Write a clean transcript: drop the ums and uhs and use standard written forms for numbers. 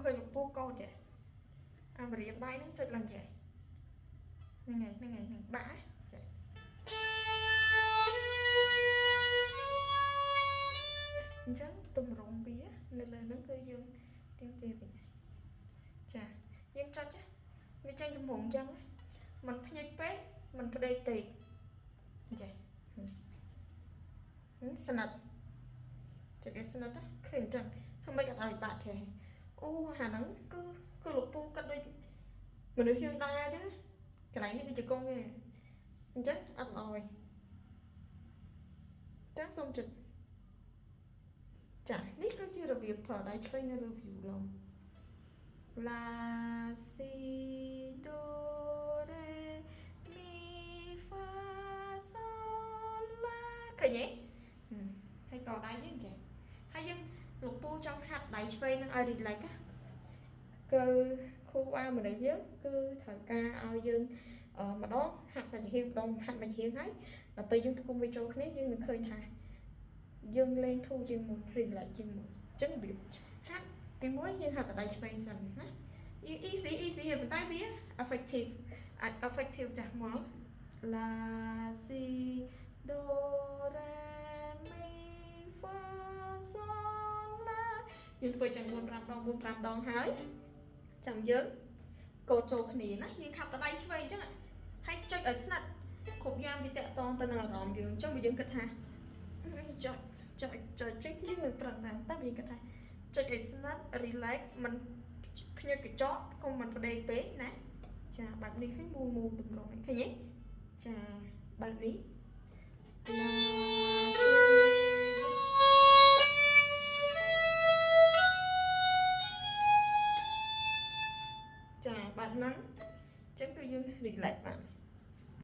ឃើញលោកពូកោតចេះអាម្រាមដៃហ្នឹងចុចឡើងចេះហ្នឹងហើយហ្នឹងហើយហ្នឹងបាក់ចេះអញ្ចឹងទម្រង់វានៅលើហ្នឹងគឺយើងទៀមទាវិញចាយើងចុចវាចេញទម្រង់អញ្ចឹងមិនភ្ញាច់ពេកមិនផ្ដេកពេកចេះស្និតចុចឲ្យស្និតឃើញអញ្ចឹងធ្វើម៉េចអត់ឲ្យបាក់ចេះអូអាហ្នឹងគឺលោកពូគិតដូចមនុស្សយើងដែរអញ្ចឹងកន្លែងនេះគឺជាកងទេអញ្ចឹងអត់ល្អទេចាសូមចុចចានេះគឺជារបៀបប្រើដៃឆ្វេងនៅលើ violon la si do re mi fa sol la ឃើញទេហើយកដៃយើងចាហើយយើងលោកពូចង់ហាត់ដៃឆ្វេងនឹងឲ្យ relax ណាគឺខួរក្បាលមនុស្សយើងគឺត្រូវការឲ្យយើងម្ដងហាត់មួយចំហៀងម្ដងហាត់មួយចំហៀងហើយដល់ពេលយើងគុំវាចូលគ្នាយើងនឹងឃើញថាយើងលេងធូរជាងមុន relax ជាងមុនអញ្ចឹងរបៀបហាត់ទីមួយយើងហាត់តែដៃឆ្វេងសិនណា easy easy ប៉ុន្តែវា effective អាច effective ចាស់មក la si do re mi fa sol la យើងធ្វើចឹង4 5ដង4 5ដងហើយចាំយើងកូដចូលគ្នាណាយើងខាប់តដៃឆ្វេងអញ្ចឹងហើយចុចឲ្យស្និទ្ធគ្រប់យ៉ាងវាតាក់ទងទៅនឹងអារម្មណ៍យើងអញ្ចឹងបើយើងគិតថាចុចចុចចុចចឹងយើងនឹងប្រឹងតាមតែយើងគិតថាចុចឲ្យស្និទ្ធ relax មិនភ្ញាក់កញ្ចក់កុំមិនផ្ដេកពេកណាចាបែបនេះឲ្យមូលមូលតម្រង់ឃើញទេចាបែបនេះឡាចាបែបហ្នឹងអញ្ចឹងគឺយើង relax បាន។